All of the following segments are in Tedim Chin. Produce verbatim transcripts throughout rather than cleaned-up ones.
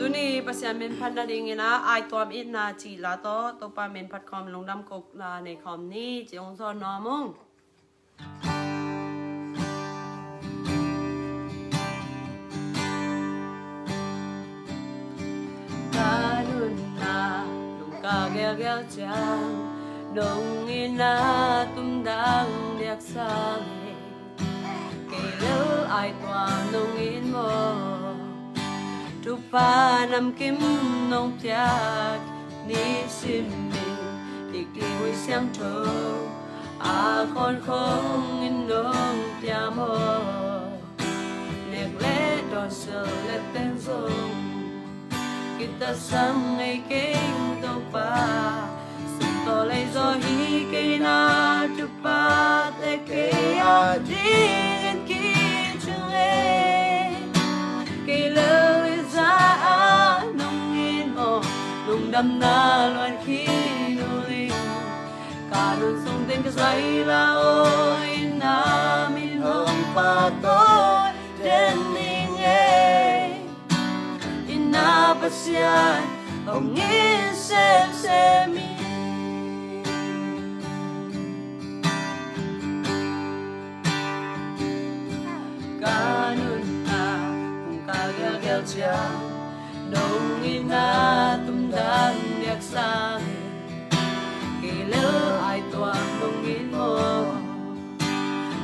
Tuni Pasian minphat nadingin ah aituam itna cih la tawh Topa minphat khawm, lungdam kohna nei khawm ni, ci hong zawn nuam ung. Ka nunna lungka gelgel ciang nong itna tumdang diak sang e. Kei lel aituam nong it maw? Thupha namkim nong piak, ni simin dikdik Khuai Siangtho a khawnkhongin nong pia maw? Nek le dawn, sil le pen zong kitatsak ngei keng Topa. Sum tawh lei zaw hi kei na thuphate, kei adingin kicing e. Kei lel i za a nong it maw? Lungdamna luan khin ning. Ka nun sung teng ka zai la aw, itna min hong pahtawi den ning e. Itna Pasian hong it semsem ing. Ka nunna lungka gelgel ciang nong itna tumdang diak sang e. Kei lel aituam nong it maw?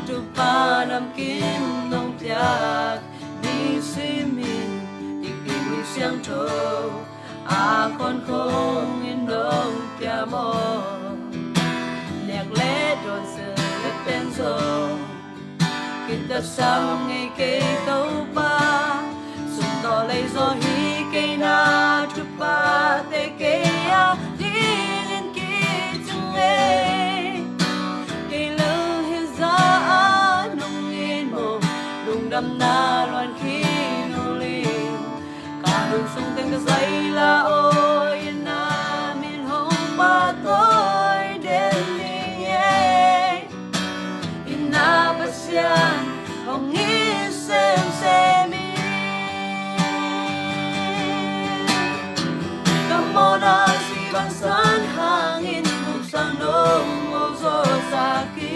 Thupha namkim nong piak, ni simin dikdik Khuai Siangtho a khawnkhongin nong pia maw? Nek le dawn, sil le pen zong kitatsak ngei kei Topa. Sum tawh lei zaw hi kei na thuphate, kei adingin kicing e. Kei lel i za a nong it maw? Lungdamna luan khin ning. Ka nun sung teng ka zai la aw, itna min hong pahtawi den ning e. Itna Pasian hong it semsem ing. Ka mawhna si bangsan hangin, Khuai Siangtho nong mawhzawhsak hi.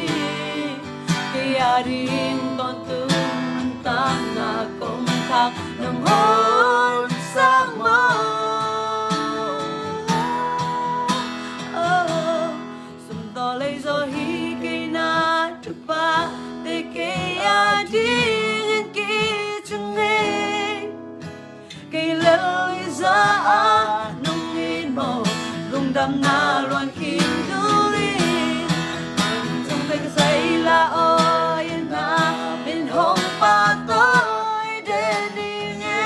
Kei ading tawntung nuntakna kongkhak nong honsak maw? Sum tawh lei zaw hi kei na thuphate, kei adingin kicing e. Kei lel i za a nong it maw? Lungdamna luan khin ning. Ka nun sung teng ka zai la aw, itna min hong pahtawi den ning e.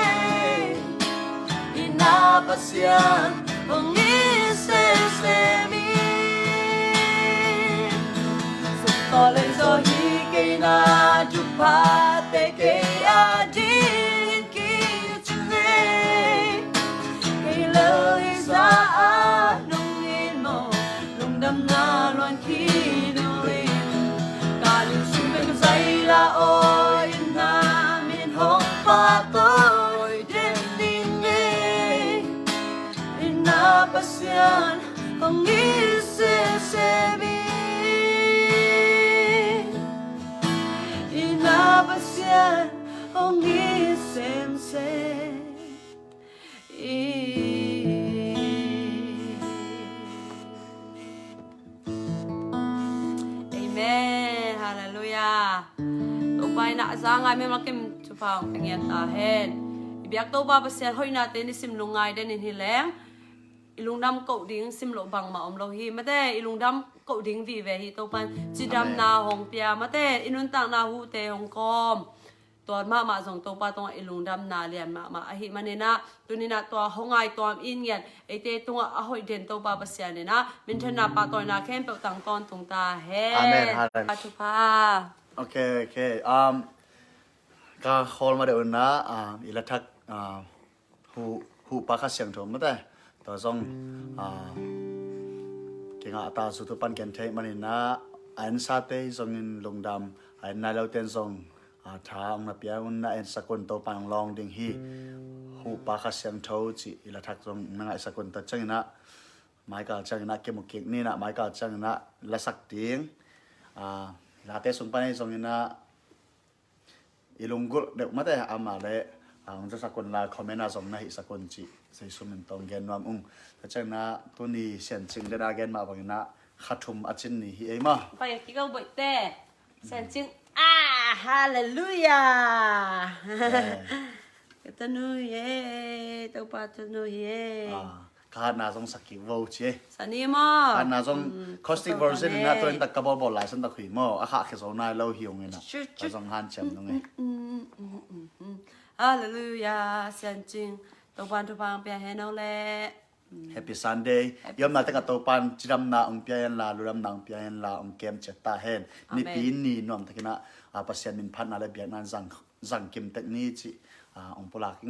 Itna Pasian hong it semsem ing. Sum tawh lei zaw hi kei na thuphate, kei adingin kicing e. Kei lel i za a nong it maw? Lungdamna luan khin ning. Ka nun sung teng ka zai la aw, itna min hong pahtawi den ning e. Itna Pasian hong it semsem ing. Itna Pasian hong it semsem ing. Amen. Halleluiah. Topa in a za ngai mimal kim thupha hong pia ngiat ta hen. I biak Topa Pasian hoihnate nisim lungngai den in hi leng, i lungdam koh ding sim loh bangmah om lo hi. Mate, i lungdam koh ding vive hi. Topa in cidamna hong pia, mate, i nuntakna huhte hong kawm, tua mahmah zong Topa tungah i lungdamna lian mahmah ahih manin ah, tuni-in ah tua hong ngaihtuam in ngiat eite tungah a hoih den Topa Pasian in ah minthanna pahtawina khempeuh tang tawntung ta hen. Amen. Halleluiah. Thupha. Okay, okay. Um, ka khawl ma deuh in ah, um, i la thak, um, hu, hu pa Kha Siangtho mate. Tua zong, ah, kei ngah a ta zu tu pan ken thei manin ah, a ensate zongin lungdam, a en nai lote in zong, ah, tha ong na pia un, na ensak un, Topa in ong lawng ding hi. Huhpa Kha Siangtho cih i la thak zong na ngaihsak un. Tua cianginah maikal cianginah kimu kik ninah, maikal cianginah lasak ding. Ah, late sung pan ahi zonginah i lunggulh deuh mate ama le, ah, hong zasak un la comment ah zong na hihsak un cih Jesu min tawh gen nuam ung. Tua cianginah tuni Siancing dena gen mah banginah kha thum a cin ni hi ei maw? Pai a kikau boihte. Siancing. Ah, halleluiah. Ka tanu hi ei, Topa tanu hi ei. Ah, ka hatna zong sak kik vo ci ei. Sani maw? Hatna zong caustic version inah tua in tak ka bawlbawl lai san tak hui maw? A khahkhia zo nai lo hi ung inah. Ka zong hanciam nung ei. Halleluiah, Siancing. Topa in thupha hong pia hen aw le. Happy Sunday. I omna tengah Topa in cidamna hong pia hen la, ludamna hong pia hen la, hong kem ciat ta hen. Nipi ni nuam takinah, ah, Pasian min phatna le biakna in zang, zang kim tek ni cih, ah, hong pulak